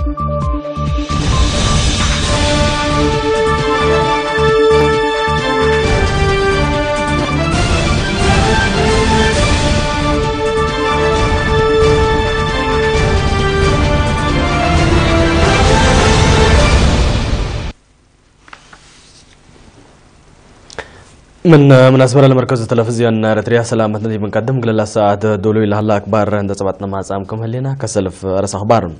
من مناسبة لمركز التلفزيون إريتريا سلامة نجيب نقدم قلنا الساعة دولو إلى هلا أكبر عند سبعة نماز أمكم هلينا كسلف رأس أخبار.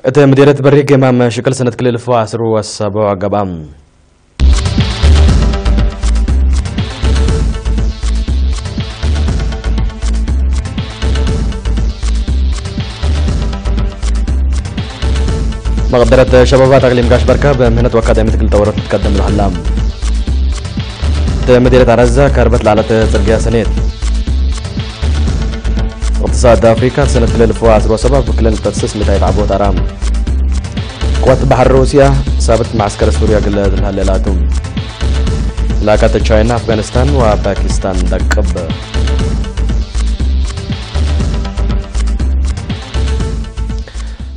እቲ ምዴረት በሪክ የማም ሽቅል ሰነት ክልል ፍዋ ስሩ ወሰቦ ኣገባም። መቕደረት ሸባባት ኣቅሊም ጋሽ በርካ ብምህነት ወካዳሚት ክልተ ወረት ትቀደም ለሃላ። እቲ ምዴረት ኣረዛ ከርበት ላዕለት ጽርግያ ሰኔት። اقتصاد أفريقيا سنة كل الفوا عصر وسبب كل التسس متاعي تعبوت أرام. قوات بحر روسيا ثابت معسكر سوريا قل الهلالاتهم. علاقات تشاينا أفغانستان وباكستان دقب.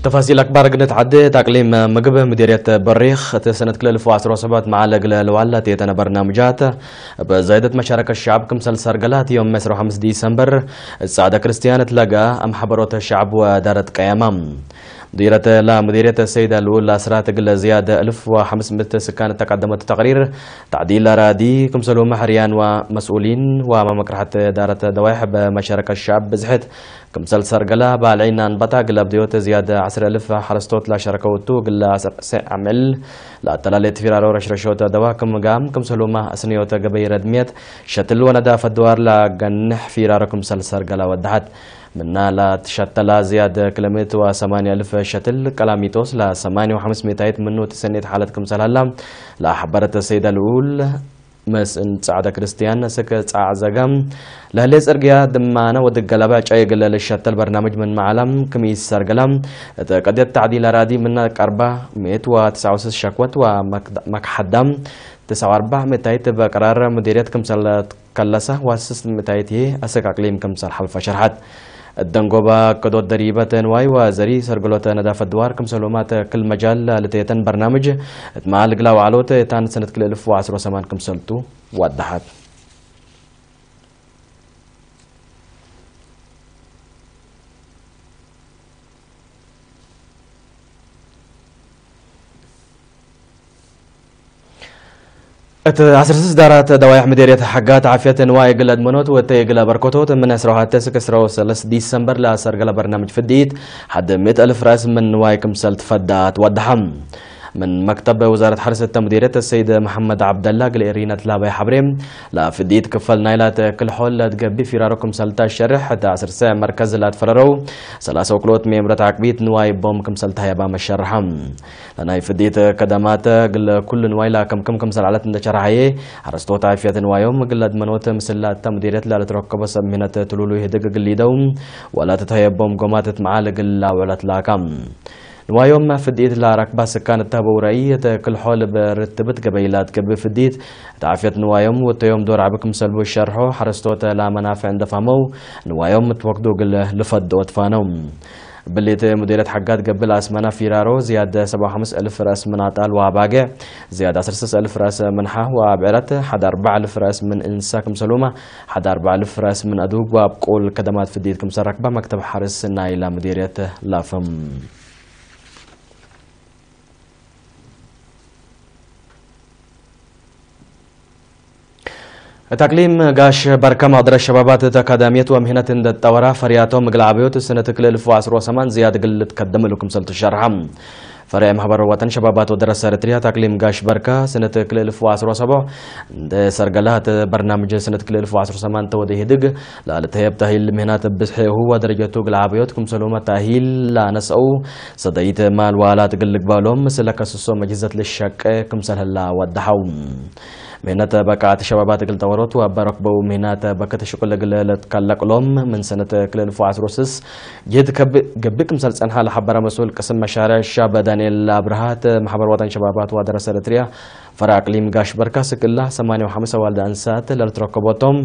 تفاصيل أكبر قنت عدي تقليم مقبه مديرية بريخ سنة كل الفوا عصر وسبب مع لقل الوالة تيتنا برنامجات. بزايدة مشاركة الشعب كمسل سرقلات يوم مسرو خمس ديسمبر. السعادة كريستيانة تلقى أم حبروت الشعب ودارت قيامة. مديرة لا مديرية السيدة الأولى أسرات قل زيادة ألف وخمسمية سكان تقدمت التقرير. تعديل رادي كمسلو محريان ومسؤولين وما مكرحة دارت دوايح بمشاركة الشعب بزحت. ክምሰል ሰርገላ ባልዒና ኣንባታ ግለ ኣብድዮተ ዝያደ ዓስር እልፍ ሓረስቶት ላሸረከውቱ ግለ ኣስር ዓምል ለኣተላለየት ፊራሮ ረሽረሾተ ደዋ ክምጋም ክምሰሉማ ኣስንዮተ ገበይ ረድሜት ሸትል ወነዳ ፈድዋር ላገንሕ ፊራሮ ክምሰል ሰርገላ ወድሓት ምና ላትሸተላ ዝያደ ክለሜት ወሰማንያ እልፍ ሸትል ቀላሚጦስ ላ ሰማንያ ወሓምስ ሜታይት ምኑ ትሰኔት ሓለት ክምሰል ሃላ ለኣሕበረተ ሰይዳ ልኡል መስእን ጻዕዳ ክርስቲያን ስክ ጻዕ ዘገም ለህሌ ጽርግያ ድማነ ወዲ ገለባ ጫይ ግለ ልሸተል በርናምጅ ምን መዓላም ክም ይሰርግላ እቲ ቀደት ታዕዲል ኣራዲ ምና ቀርባ ሜት ወ ትስዓ ወስስ ሸክወት ወ መክሓዳም ትስዓ ወኣርባዕ ሜታይት በቅራር ሙዲርየት ክምሰለት ከለሳ ወስስ ሜታይት ይሄ ኣስክ ኣቅሊም ክምሰል ሓልፋ ሸርሓት። الدنقوبة كدود دريبة نواي وزري سرقلوت ندافة دوار كم سلومات كل مجال لتيتن برنامج اتمال قلا وعلوت تان سنة كل ألف وعشرة وثمان كم سلتو وادحت. እቲ ዓሰርተ ስድስት ዳራት ደዋያሕ ምዴርየት ሓጋት ዓፍየት ንዋይ ግለ ድመኖት ወተ የግለ በርኮቶት ምን ዕስራ ወሓተ ስክ ዕስራ ወሰለስተ ዲሰምበር ለኣሰርገለ በርናምጅ ፍድኢት ሓደ ሚእት እልፍ ራእስ ምን ንዋይ ክምሰል ትፈዳት ወድሓም። ምን መክተብ ወዛረት ሓርስ እተ ምዴርየት ሰይድ መሓመድ ዓብደላ ግለ ኤሪነት ላባይ ሓብሬ ለፍድኢት ክፈል ናይላ ተክል ሖል ለትገቢ ፊራሮ ክምሰልታ ሸርሕ እቲ ዓሰርተ መርከዝ ላትፈረረው ሰላሳ ወክሎት ሜምረት ዓቅቢት ንዋይ ቦም ክምሰልታ ያባ መሸርሓም። ለናይ ፍዲት ከደማተ ግለ ኩሉ ንዋይላ ከም ከም ከም ሰልዓለት እንደ ሸራሐየ ሓረስቶት ዓፍየት ንዋዮም ግለ ድመኖት ምስላ እታ ሙዲርየት ላለ ተረከቦ ሰብ ምህነት ትሉሉ ይህድግ ግሊደው ዋላ ተተየቦም ጎማት ትመዓል ግላ ውዕለት ላካ ንዋዮም ፍዲት ላረክባ ስካን እተህበው ረእይ እቲ ክልሖ ልበ ርትብት ገበይላት ግቢ ፍዲት እቲ ዓፍየት ንዋዮም ወተዮም ዶር ዓቢ ክምሰልቡ ሸርሖ ሓረስቶት ላመናፍዕ እንደፋመው ንዋዮም ትወክዱ ግለ ልፈዶ ትፋነው ብሌት ሙዴለት ሓጋት ገብእ ለኣስመና ፊራሮ ዝያደ ሰብዓ ወሓምስ እልፍ ረእስ ምን ኣጣል ወኣባግዕ ዝያደ ዓሰርተ ሰለስተ እልፍ ረእስ ምን ሓህ ወኣብዕረት ሓደ ኣርባዕ እልፍ ረእስ ምን እንስሳ ክምሰሉማ ሓደ ኣርባዕ እልፍ ረእስ ምን ኣድውግ ወኣብ ቁል ከደማት ፍዴት ክምሰረክባ መክተብ ሓርስ ናይላ ሙዴርየት ላፍም። እቲ ኣክሊም ጋሽ በርከ መቕደረ ሸባባት እቲ ኣካዳሚየት ወምህነት እንደጠወራ ፈርያቶም ምግላዕብዮት ስነት ክልል ፍዋ ስሮ ሰማን ዝያድ ግልት ከደምሉ ክምሰል ትሸርሓ። ፈርያ ማህበር ወጠን ሸባባት ወደረሰ ኤርትርያ ታክሊም ጋሽ በርካ ስነት ክልል ፍዋ ስሮ ሰቦ እንደ ሰርገላ እቲ በርናምጅ ስነት ክልል ፍዋ ስሮ ሰማን ተወደ ይህድግ ላልተየብ ታሂል ምህናት ብዝሒ እሁ ወደረጀቱ ግላዕብዮት ክምሰሉ መታሂል ላነሰኡ ሰደይት ማል ዋላት ግልግባሎም ስለ ከስሶ መጅዘት ልሸቀ ክምሰል ህላ ወደሓው። ምህነት በቃ ተሸባባት እግል ጠወሮት ወበረክበው ምህነት በከተ ሽቁል እግል ለትካለቅሎም ምን ሰነት ክልል ፉዓስ ሮስስ ጅህድ ገብእ ክምሰል ጸንሓ ለሓበረ መስኡል ቅስም መሻርዕ ሻበ ዳንኤል አብርሃት ማሕበር ወጠን ሸባባት ወደረሰ ኤርትሪያ ፈራ ኣቅሊም ጋሽ በርካ ስቅላ ሰማንያ ወሓምሳ ዋልዳ እንሳት ለልትረከቦቶም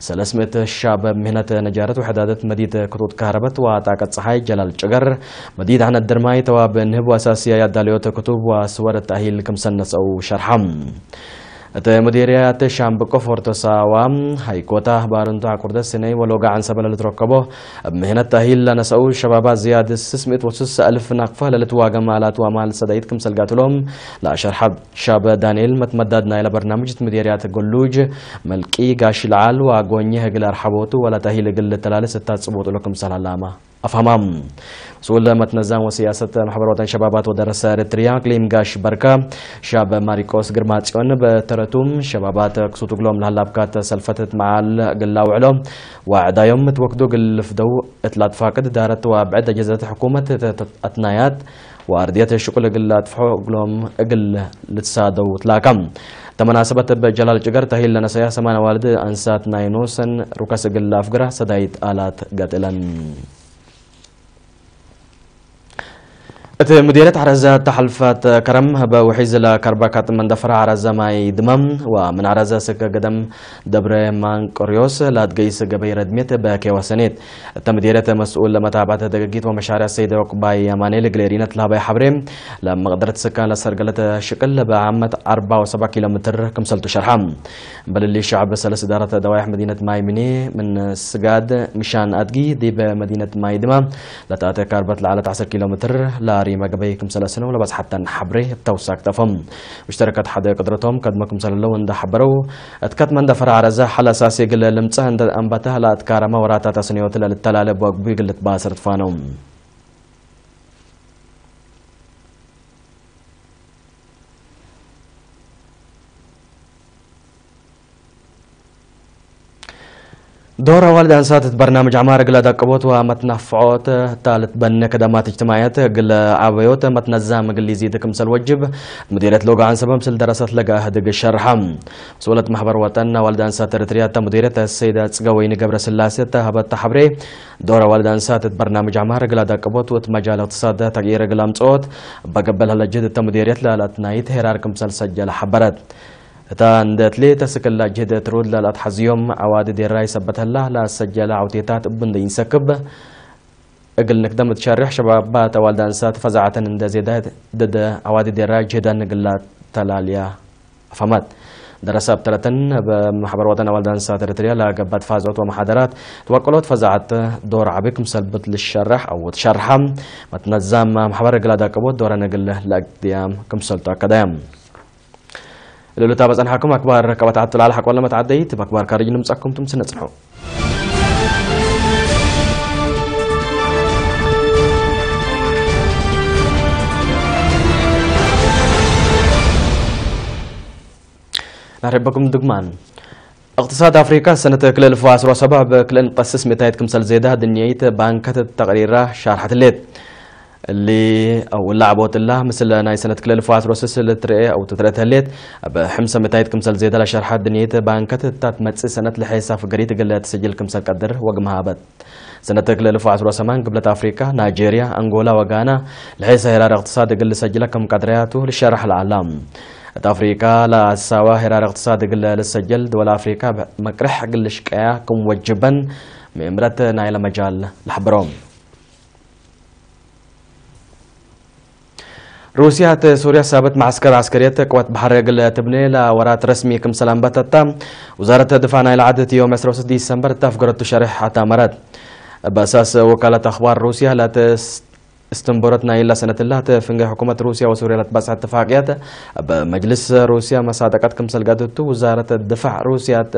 ሰለስምእት ሻበ ምህነት ነጃረት ውሕዳደት መዲት ክቱት ካህረበት ዋጣ ቀጽሓይ ጀላል ጭገር መዲት ዓነት ድርማይ ተዋብ ንህብ ዋሳስያ ያዳለዮት ክቱብ ዋስወረት ኣሂል ክምሰነሰው ሸርሓም። እቲ ሙዲርያት ሻምብቆ ፎርቶ ሳዋ ሃይኮታ ባርንቱ ዓቁርተ ስነይ ወሎጋ ዓንሰበ ለልትረከቦ ኣብ ምህነት ኣሂል ለነሰኡ ሸባባ ዝያድ ስስምእት ወስስ ኣልፍ ናቅፋ ለልትዋገ ማላት ዋማል ሰዳይት ክምሰልጋትሎም ለኣሸርሓብ ሻበ ዳንኤል መትመዳድ ናይለ በርናምጅ እቲ ሙዲርያት ጎሉጅ መልቂ ጋሽ ለዓል ዋጎኘ ህግል ኣርሓቦቱ ወላ ተሂል እግል ተላልስ እታ ጽቡጥሎ ክምሰል ኣላማ ኣፋማም። ስኡል መትነዛም ወሲያሰት ማሕበር ወጠን ሸባባት ወደረሰ ኤርትሪያ ክሊም ጋሽ በርካ ሻብ ማሪቆስ ግርማ ጽዮን በተረቱም ሸባባት ክሱት እግሎም ለሃላብካት ሰልፈትት መዓል ግላ ውዕሎ ዋዕዳዮም ምትወክዶ ግልፍ ደው እትላትፋቅድ ዳረት ዋብዕድ ኣጀዘት ሕኩመት ኣትናያት ዋርድየት ሽቁል እግል ኣጥፍሖ እግሎም እግል ልትሳደው ትላካ ተመናሰበት በጀላል ጭገር ተሂል ለነሰያ ሰማን ዋልድ ኣንሳት ናይ ኖሰን ሩከስ እግል ኣፍግራ ሰዳይት ኣላት ገጥለን። እቲ ሙዲርያት ዓረዛ ተሓልፋት ከረም በውሒዝ ለከርባካት መንደፈራ ዓረዛ ማይ ድማም ወምን ዓረዛ ስከ ገደም ደብረ ማንቆርዮስ ላትገይስ ገበይ ረድሜት በኬወሰኔት። እተ ሙዲርያት መስኡል ለመታባተ ደገጊት ወመሻርያ ሰይደ ወቅባይ ኣማኔል ግሌሪነት ላባይ ሓብሬ ለመቅደረት ስካ ለሰርገለተ ሽቅል በዓመት ኣርባ ወሰባ ኪሎ ሜትር ክምሰልቱ ሸርሓ። በልሊ ሸዕብ ሰለስ ዳራት ደዋይሕ መዲነት ማይ ሚኒ ምን ስጋድ ምሻን ኣድጊ ዲበ መዲነት ማይ ድማ ለታተ ካርበት ለዓለት ዓሰርተ ኪሎ ሜትር ላሪ መግበይ ክምሰለስነው ለባጽሓተን ሓብሬ ተውሳክ ጠፎም። ምሽተረከት ሓደ ቅድረቶም ከድመ ክምሰለለው እንዳሓበረው እትከት መንደፈራ ዓረዛ ሓላሳሲ ግለ ልምጸ እንደ ኣንባተ ለኣትካረማ ወራታት ኣስንዮት ለልተላለ ቦግቡ ግልት ባስር ትፋነው። ዶር ኣዋልድ ኣንሳት በርናምጅ ዓማር ግለ ዳቀቦት ወመትናፍዖት ታልት በነ ከደማት እጅትማያት ግለ ዓበዮት መትነዛም ግሊ ዚድ ክምሰል ወጅብ ሙዲርየት ሎጋ ኣንሰበ ምስል ደረሰት ለጋ ህድግ ሸርሓ። ስወለት ማሕበር ወጠን ኣዋልድ ኣንሳት ኤርትርያ እታ ሙዲርየት ሰይዳ ጽገወይኒ ገብረ ስላሴ ተሃበታ ሓብሬ ዶር ኣዋልድ ኣንሳት በርናምጅ ዓማር ግለ ዳቀቦት ወት መጃል እቅትሳድ ተግይር ግለ ኣምጽኦት በገበል ህለጅድ እተ ሙዲርየት ላላት ናይት ሄራር ክምሰል ሰጀለ ሓበረት። እታ እንደ ትሌተ ስክላ ጅህደ ትሩድ ላላት ሓዝዮም ዓዋዲ ዴራይ ሰበተላ ላሰጀለ ዓውቴታት እቡ እንደ ይንሰክብ እግል ንክደም ትሸርሕ ሸባባት ኣዋልድ ኣንሳት ፈዛዓተን እንደ ዜዳ ድደ ዓዋዲ ዴራይ ጅህዳን ንግላ ተላልያ ኣፋማት። ደረሰ ኣብተረተን በማሕበር ወጠን ኣዋልድ ኣንሳት ኤርትርያ ለገባት ፋዞት ወመሓደራት ተወቀሎት ፈዛዓት ዶር ዓቢ ክምሰልብት ልሸርሕ ኣው ትሸርሓ መትነዛም ማሕበር እግላ ዳቀቦት ዶረ ንግል ለእግድያም ክምሰልቱ ኣከዳያም። ልሉታ በጸንሓኩም ኣክባር ካብ ኣትዓቱ ላዕሊ ሓቆ ለመት ዓደይት ብኣክባር ካርጅ ንምጻኩም ቱም ስነ ጽንሑ። ናረበኩም ድግማን እቅትሳድ ኣፍሪካ ሰነተ ክልል ፎ ኣስሮ ሰባ ብክልእን ቀስስ ሚእታይት ክምሰል ዜዳ ድንየይት ባንከት ተቅሪራ ሻርሐት ሌት። እሊ ውላዕ ቦትላ ምስለ ናይ ሰነት ክልል ፎ ኣስሮ ስስ ልትርኤ ኣው ትትርኤ ተሌት ኣብ ሕምሰ ሚእታይት ክምሰል ዜዳ ለሻርሐት ድንየይት ባንከት እታት መጽእ ሰነት ለሐሳፍ ገሪት ግለ ትስጅል ክምሰል ቀድር ወግመ ሃበት። ሰነት ክልል ፎ ኣስሮ ሰማን ግብለት ኣፍሪካ ናይጄርያ ኣንጎላ ወጋና ለሐሳ ሄራር እቅትሳድ እግል ልሰጅለ ከም ቀድርያቱ ልሸርሕ ለኣላ። እት ኣፍሪካ ለኣሳዋ ሄራር እቅትሳድ እግል ልሰጀል ድወል ኣፍሪካ መቅርሕ እግል ልሽቀያ ክም ወጅበን ምእምረት ናይለ መጃል ለሕብሮም። ሩስያ እት ሱርያ ሳበት መዓስከር ዓስከርየት ቅወት ባሕሪ እግል ትብኔ ለወራት ረስሚ ክምሰል ኣንበተታ ውዛረት ድፋዕ ናይ ለዓድ እት ዮም ዕስራ ወስት ዲሰምበር እት ኣፍገረቱ ሸሪሕ ኣታመረት። በሳስ ወካለት ኣኽባር ሩስያ ላት እስትንበሮት ናይ ኢላ ሰነትላ እት ፍንገ ሕኩመት ሩስያ ወሱርያ ለትባጽሐ እትፋቅያት ኣብ መጅልስ ሩስያ መሳደቀት ክምሰል ጋድቱ ውዛረት ድፋዕ ሩስያ እት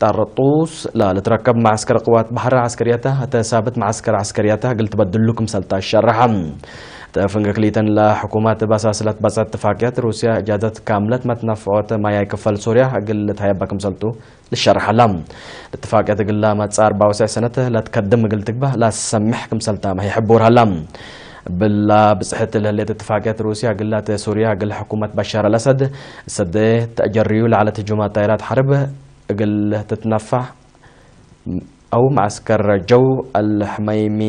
ጣርጡስ ለልትረከብ መዓስከር ቅዋት ባሕሪ ዓስከርያታ እተ ሳብት መዓስከር ዓስከርያታ ግልትበድሉ ክምሰልታ ሸርሓ። እተ ፍንገ ክሊተን ለሕኩማት ባሳስላት ባጻ እትፋቅያት ሩስያ እጃዘት ካምለት መትናፍዖት ማያይ ክፈል ሶርያ ግል ልትሃየባ ክምሰልቱ ልሸርሓላ። ልትፋቅያት ግላ መጻ ኣርባ ወስዕ ሰነት ለትከድም ግል ትግባ ላሰምሕ ክምሰልታ ማይ ሕቡር ሃላ። ብላ ብጽሕት ለህሌት እትፋቅየት ሩስያ ግላት ሱርያ እግል ሕኩመት በሻር አልአሰድ ሰደ ተጀርዩ ለዓለት ህጁማት ጣይራት ሐርብ እግል ትትነፋዕ አው መዓስከር ጀው አልሕመይሚ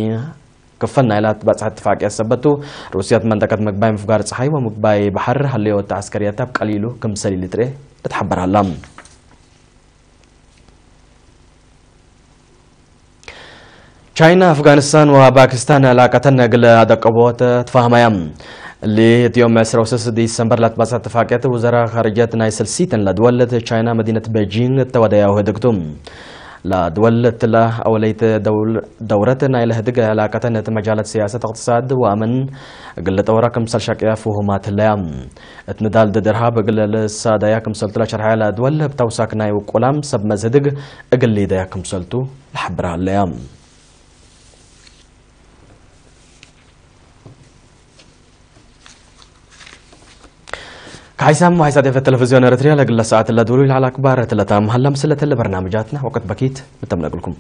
ክፈል ናይላት ባጽሕት እትፋቅየት ሰበቱ ሩስያት መንጠቀት ምግባይ ምፍጋር ጸሓይ ወምግባይ ባሕር ሀለዮ ተዓስከርየት ኣብ ቀሊሉ ክምሰል ይልጥሬ እትሓበር ኣላ። ቻይና፣ ኣፍጋኒስታን ወፓኪስታን ላቀተን እግል ኣደቀቦት ተፋህማያ። እሊ እትዮም ዕስራ ወሰስ ዲሰምበር ላትባጻ ተፋቅየት ውዘራ ኻርጀት ናይ ስልሲትን ለድወለት ቻይና መዲነት ቤጂንግ እተወደያ ውህድግቱ። ላድወለት ላ ኣወለይት ደውል-፣ ደውረት ናይ ለህድግ ላቀተን እቲ መጃለት ስያሰት እቅትሳድ ወኣምን እግል ጠወራ ክምሰል ሻቅያ ፍሁማት ህለያ። እት ንዳል ደደርሃብ እግል ልሳዳያ ክምሰልቱ ለሸርሐ ለድወል ብተውሳክ ናይ ውቁላም ሰብ መዝህድግ እግል ሊደያ ክምሰልቱ ለሐብር ሃለያ። ከሓይሳም ወሓይሳት ኤፈት ቴሌቪዝዮን ኤርትርያ ለግለ ሰዓት ለድውሉ ኢልዓል ኣክባር ትለታም ሃላ ምስለተ ለበርናምጃትና ወቅት በኪት ምተምነግልኩም።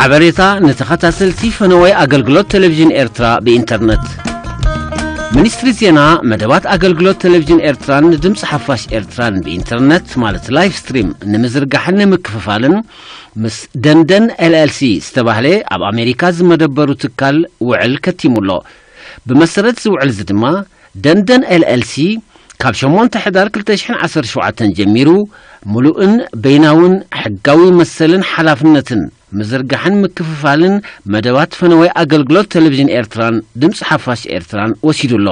ሓበሬታ ንተኸታተልቲ ፈነወይ ኣገልግሎት ቴሌቪዥን ኤርትራ ብኢንተርነት። ሚኒስትሪ ዜና መደባት ኣገልግሎት ቴሌቪዥን ኤርትራን ድምፂ ሓፋሽ ኤርትራን ብኢንተርነት ማለት ላይቭ ስትሪም ንምዝርጋሕን ንምክፍፋልን ምስ ደንደን ኤል ኤል ሲ ዝተባህለ ኣብ ኣሜሪካ ዝመደበሩ ትካል ውዕል ከቲሙ ኣሎ። ብመሰረት እዚ ውዕል እዚ ድማ ደንደን ኤል ኤል ሲ ካብ ሸሞንተ ሕዳር ክልተ ሽሕን ዓሰርተ ሸውዓተን ጀሚሩ ምሉእን በይናውን ሕጋዊ መሰልን ሓላፍነትን ምዝርጋሕን ምክፍፋልን መደባት ፈነወይ ኣገልግሎት ቴሌቪዥን ኤርትራን ድምፂ ሓፋሽ ኤርትራን ወሲዱ ኣሎ።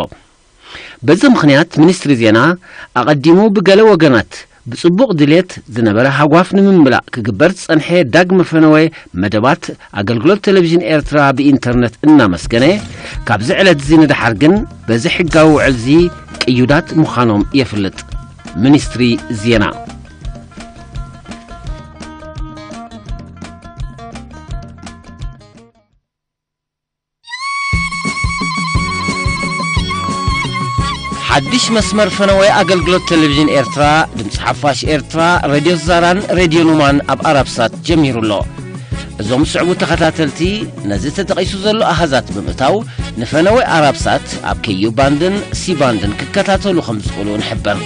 በዚ ምኽንያት ሚኒስትሪ ዜና ኣቐዲሙ ብገለ ወገናት ብጽቡቕ ድሌት ዝነበረ ሃጓፍ ንምምላእ ክግበር ዝጸንሐ ዳግመ ፈነወ መደባት ኣገልግሎት ቴሌቪዥን ኤርትራ ብኢንተርነት እናመስገነ፣ ካብዚ ዕለት እዚ ንደሓር ግን በዚ ሕጋዊ ውዕል እዚ ቅዩዳት ምዃኖም የፍልጥ። ሚኒስትሪ ዜና። ሓድሽ መስመር ፈነወ ኣገልግሎት ቴሌቪዥን ኤርትራ፣ ድምፂ ሓፋሽ ኤርትራ፣ ሬድዮ ዛራን ሬድዮ ኑማን ኣብ ኣራብሳት ጀሚሩ ኣሎ። እዞም ስዕቡ ተኸታተልቲ ነዚ ተጠቒሱ ዘሎ ኣሃዛት ብምእታው ንፈነወ ኣራብሳት ኣብ ኬዩ ባንድን ሲ ባንድን ክከታተሉ ከም ዝኽእሉ ንሕብር።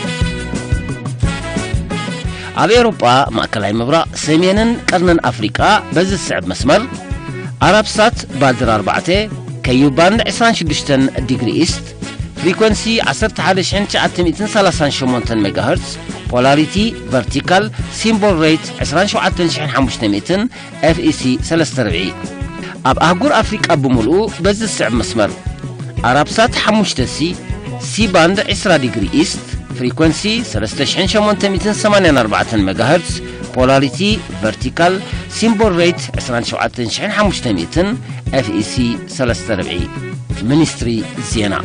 ኣብ ኤውሮጳ፣ ማእከላይ ምብራቕ፣ ሰሜንን ቀርንን ኣፍሪቃ በዚ ዝስዕብ መስመር ኣራብሳት ባድር ኣርባዕተ፣ ከዩ ባንድ ዕስራን ሽዱሽተን ዲግሪ ኢስት፣ ፍሪኮንሲ ዓሰርተ ሓደ ሽሕን ትሽዓተ ሚእትን ሰላሳን ሸሞንተን ሜጋሄርትስ፣ ፖላሪቲ ቨርቲካል፣ ሲምቦል ሬት ዕስራን ሸውዓተን ሽሕን ሓሙሽተ ሚእትን፣ ኤፍ ኢ ሲ ሰለስተ ርብዒ። ኣብ ኣህጉር ኣፍሪቃ ብምሉኡ በዚ ዝስዕብ መስመር ኣራብሳት ሓሙሽተ ሲ፣ ሲ ባንድ ዕስራ ዲግሪ ኢስት፣ ፍሪኮንሲ ሰለስተ ሽሕን ሸሞንተ ሚእትን ሰማንያን ኣርባዕተን ሜጋሄርትስ፣ ፖላሪቲ ቨርቲካል፣ ሲምቦል ሬት ዕስራን ሸውዓተን ሽሕን ሓሙሽተ ሚእትን፣ ኤፍ ኢ ሲ ሰለስተ ርብዒ። ሚኒስትሪ ዜና።